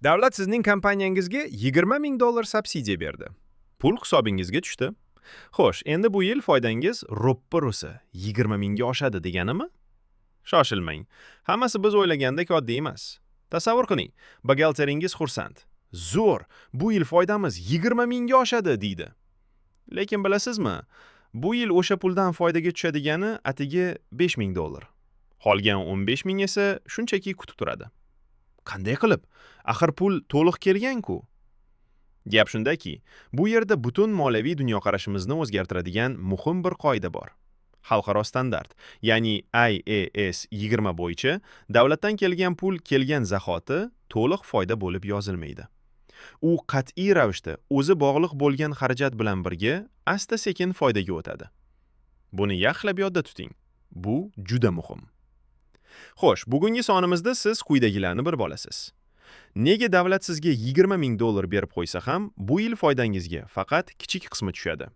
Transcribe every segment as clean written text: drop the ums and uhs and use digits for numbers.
Davlat sizning kompaniyangizga 20 ming dollar subsidiya berdi. Pul hisobingizga tushdi. Xo'sh, endi bu yil foydangiz ro'ppa-ro'sa 20 mingga oshadi deganimi? Shoshilmang. Hammasi biz o'ylagandek oddiy emas. Tasavvur qiling, buxgalteringiz xursand. "Zo'r, bu yil foydamiz 20 mingga oshadi" deydi. Lekin bilasizmi, bu yil o'sha puldan foydagatushadigani atigi 5 ming dollar. Qolgan 15 ming esa shunchaki kutib turadi. Qanday qilib? Axir pul to'liq kelgan-ku. Gap shundaki, bu yerda butun moliyaviy dunyoqarashimizni o'zgartiradigan muhim bir qoida bor. Xalqaro standart, ya'ni IAS 20 bo'yicha davlatdan kelgan pul kelgan zahoti to'liq foyda bo'lib yozilmaydi. U qat'iy ravishda o'zi bog'liq bo'lgan xarajat bilan birga asta-sekin foydaga o'tadi. Buni yaxlab yodda tuting. Bu juda muhim. Xo'sh, bugungi sonimizda siz quyidagilarni bilib olasiz. Nega davlat sizga 20 ming dollar berib qo'ysa ham, bu yil foydangizga faqat kichik qismi tushadi?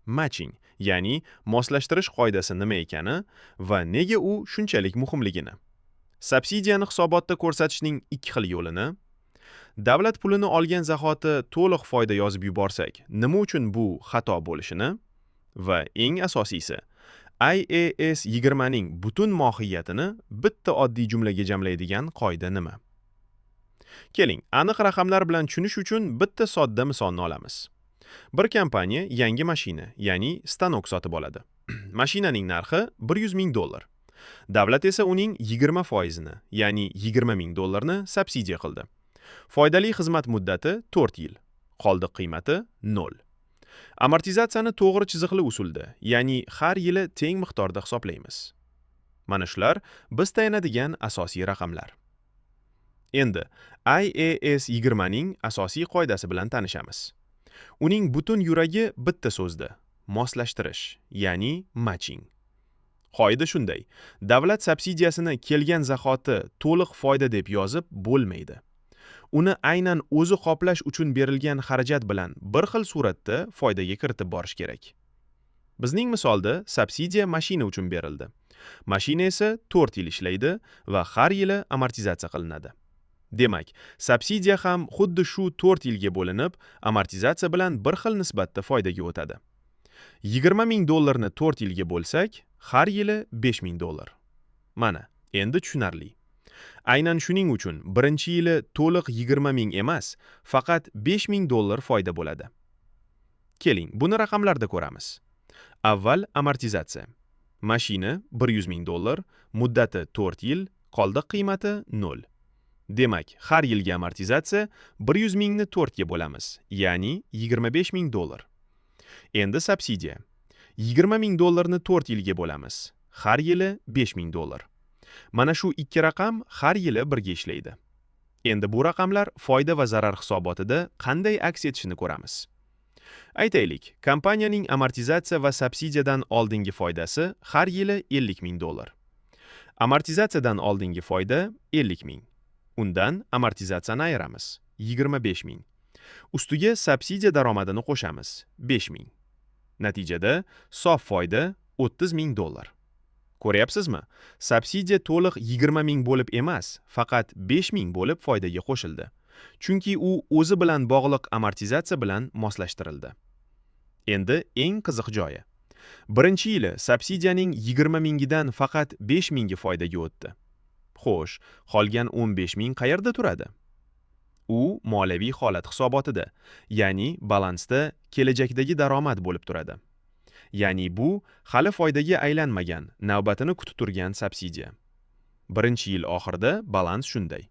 Matching, ya'ni moslashtirish qoidasi nima ekani va nega u shunchalik muhimligini. Subsidiyani hisobotda ko'rsatishning ikki xil yo'lini, davlat pulini olgan zahoti to'liq foyda yozib yuborsak, nima uchun bu xato bo'lishini va eng asosiysi, IAS 20 ning butun mohiyatini bitta oddiy jumlaga jamlaydigan qoida nima? Keling, aniq raqamlar bilan tushunish uchun bitta sodda misolni olamiz. Bir kompaniya yangi mashina, ya'ni stanok sotib oladi. Mashinaning narxi 100 ming dollar. Davlat esa uning 20 foizini, ya'ni 20 ming dollarni subsidiya qildi. Foydali xizmat muddati 4 yil. Qoldiq qiymati 0. Amortizatsiyani to'g'ri chiziqli usulda, ya'ni har yili teng miqdorda hisoblaymiz. Mana shular biz tayanadigan asosiy raqamlar. Endi IAS 20 ning asosiy qoidasi bilan tanishamiz. Uning butun yuragi bitta so'zda: moslashtirish, ya'ni matching. Qoida shunday: davlat subsidiyasini kelgan zahoti to'liq foyda deb yozib bo'lmaydi. Uni aynan o'zi qoplash uchun berilgan xarajat bilan bir xil suratda foydaga kiritib borish kerak. Bizning misolda subsidiya mashina uchun berildi. Mashina esa 4 yil ishlaydi va har yili amortizatsiya qilinadi. Demak, subsidiya ham xuddi shu 4 yilga bo'linib, amortizatsiya bilan bir xil nisbatda foydaga o'tadi. 20 ming dollarni 4 yilga bo'lsak, har yili 5 ming dollar. Mana, endi tushunarli. Aynan shuning uchun birinchi yili to'liq 20 ming emas, faqat 5 ming dollar foyda bo'ladi. Keling, buni raqamlarda ko'ramiz. Avval amortizatsiya. Mashina 100 ming dollar, muddati 4 yil, qoldiq qiymati 0. Demak, har yilgi amortizatsiya 100 mingni 4 ga bo'lamiz, ya'ni 25 ming dollar. Endi subsidiya. 20 ming dollarni 4 yilga bo'lamiz. Har yili 5 ming dollar. Mana shu ikki raqam har yili birga ishlaydi. Endi bu raqamlar foyda va zarar hisobotida qanday aks etishini ko'ramiz. Aytaylik, kompaniyaning amortizatsiya va subsidiyadan oldingi foydasi har yili 50 ming dollar. Amortizatsiyadan oldingi foyda 50 ming. Undan amortizatsiyani ayiramiz 25 ming. Ustiga subsidiya daromadini qo'shamiz 5 ming. Natijada sof foyda 30 ming dollar. Ko'ryapsizmi? Subsidiya to'liq 20 ming bo'lib emas, faqat 5 ming bo'lib foydaga qo'shildi. Chunki u o'zi bilan bog'liq amortizatsiya bilan moslashtirildi. Endi eng qiziq joyi. Birinchi yili subsidiyaning 20 mingidan faqat 5 mingi foydaga o'tdi. Xo'sh, qolgan 15 ming qayerda turadi? U moliyaviy holat hisobotida, ya'ni balansda kelajakdagi daromad bo'lib turadi. Ya'ni bu hali foydaga aylanmagan, navbatini kutib turgan subsidiya. Birinchi yil oxirida balans shunday.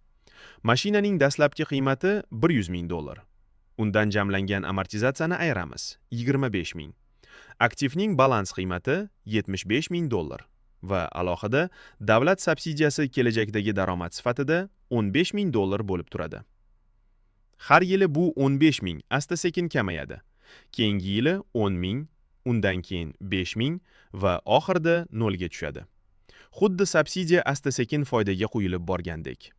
Mashinaning dastlabki qiymati 100 ming dollar. Undan jamlangan amortizatsiyani ayiramiz 25 ming. Aktivning balans qiymati 75 ming dollar va alohida davlat subsidiyasi kelajakdagi daromad sifatida 15 ming dollar bo'lib turadi. Har yili bu 15 ming asta-sekin kamayadi. Keyingi yili 10 ming, undan keyin 5 ming va oxirida 0 ga tushadi. Xuddi subsidiya asta-sekin foydaga quyilib borgandek.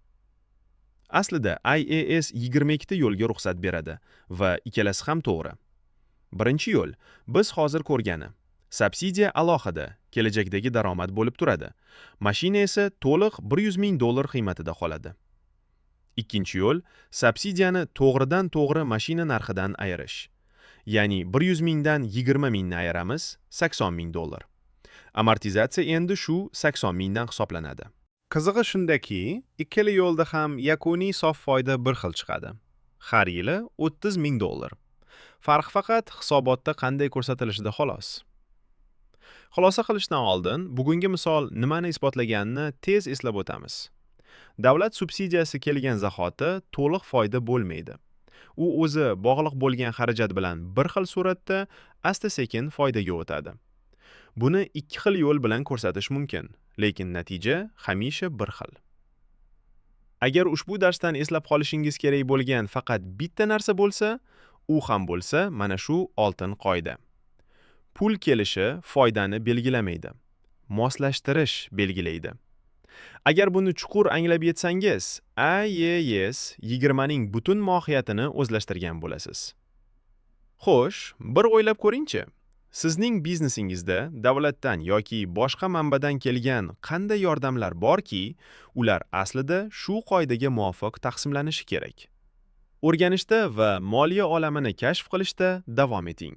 Aslida IAS 22 ta yo'lga ruxsat beradi va ikkalasi ham to'g'ri. Birinchi yo'l biz hozir ko'rgani. Subsidiya alohida kelajakdagi daromad bo'lib turadi. Mashina esa to'liq 100 ming dollar qiymatida qoladi. Ikkinchi yo'l subsidiyani to'g'ridan to'g'ri mashina narxidan ayirish. Ya'ni 100 mingdan 20 mingni ayiramiz, 80 ming dollar. Amortizatsiya endi shu 80 mingdan hisoblanadi. Qizig'i shundaki, ikkala yo'lda ham yakuniy sof foyda bir xil chiqadi. Har yili 30 ming dollar. Farq faqat hisobotda qanday ko'rsatilishida, xolos. Xulosa qilishdan oldin bugungi misol nimani isbotlaganini tez eslab o'tamiz. Davlat subsidiyasi kelgan zahoti to'liq foyda bo'lmaydi. U o'zi bog'liq bo'lgan xarajat bilan bir xil suratda asta-sekin foydaga o'tadi. Buni ikki xil yo'l bilan ko'rsatish mumkin, lekin natija hamisha bir xil. Agar ushbu darsdan eslab qolishingiz kerak bo'lgan faqat bitta narsa bo'lsa, u ham bo'lsa mana shu oltin qoida. Pul kelishi foydani belgilamaydi. Moslashtirish belgilaydi. Agar buni chuqur anglab yetsangiz, IAS 20 ning butun mohiyatini o'zlashtirgan bo'lasiz. Xo'sh, bir o'ylab ko'ringchi. Sizning biznesingizda davlatdan yoki boshqa manbadan kelgan qanday yordamlar borki, ular aslida shu qoidaga muvofiq taqsimlanishi kerak? O'rganishda va moliya olamini kashf qilishda davom eting.